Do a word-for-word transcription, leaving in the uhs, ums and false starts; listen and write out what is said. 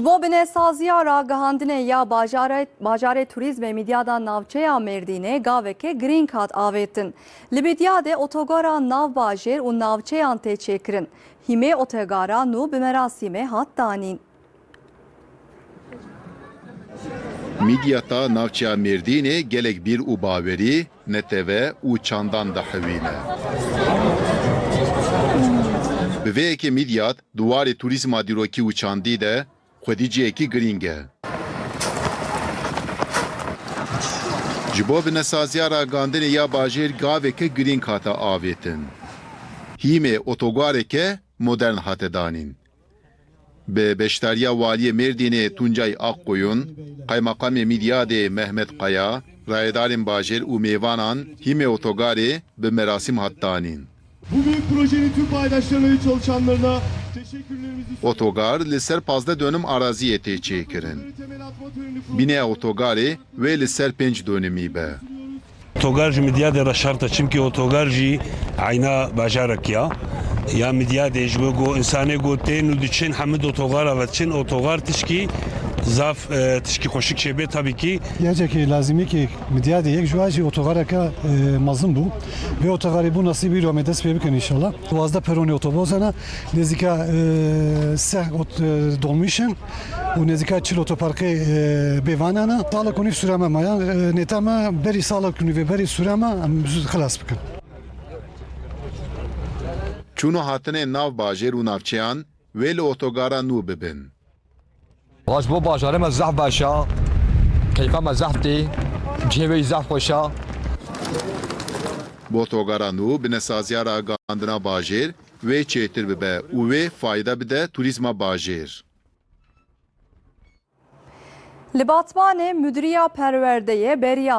Bo binesaziya ragihandinê ya bajarê, bajarê turîzmê Midyada navçeya Mêrdînê gaveke girîng hat avêtin. Li Midyadê otogara nav bajêr û navçeyan tê çêkirin. Hîmê otogara nû bi merasîmê hat danîn. Midyata navçeya Mêrdînê gelek bîr û bawerî, netewî û çandan dihewîne. Bi vê yekê Midyat di warê turîzma dîrokî û çandî de xwedî cihekî girîng e. Ji bo binesaziya ragihandinê ya bajêr gaveke girîng hate avêtin. Hîmê otogareke modern hate danîn. Bi beşdariya Waliyê Mêrdînê Tuncay Akkoyun, Qaymeqamê Midyadê Mehmet Kaya, rayedarên bajêr û mêvanan hîmê otogarê bi merasîm hat danîn. Bu büyük projenin tüm paydaşlarına ve çalışanlarına teşekkürlerimizi sunuyoruz. Otogar li ser pazdeh dönüm araziyê tê çêkirin. Temel atma töreni Binê otogarê wê li ser pênc dönümî be. Otogar ji Midyadê re şert e, çimkî otogar jî eyna bajarek ya. Ya Midyadê ji bo ku insanê ku tên û diçin hemû di otogara ve diçin, otogar tişkî zaf, e, tişkî xweşik çêbê tabii ki. Yekekî lazimî ki Midyadê yek ji wan jî otogareke, e, mezin bû. Vê otogarê bû nasîbî ro me dest pê bikin înşallah. Duwazdeh peronê otobûs hene, nêzîka, e, seh ot-, e, dolmîş in û nêzîka çil otoparkê, e, bêvan hene. Salek û nîv sûre me mayan, e, nêta me berî salek û nîvê berî sûre me em xilas bikin. Çûn û hatinên nav bajêr û navçeyan wê li otogara nû bibin. Rast bo bajarê me zehf baş e, keyfa me zehf tê, cihê wê yî zehf xweş e. Bo otogara nû binesaziya ragihandina bajêr wê çêtir bibe û wê fayda bide turîzma bajêr. Li Batmanê Mudiriya Perwerdeyê beriya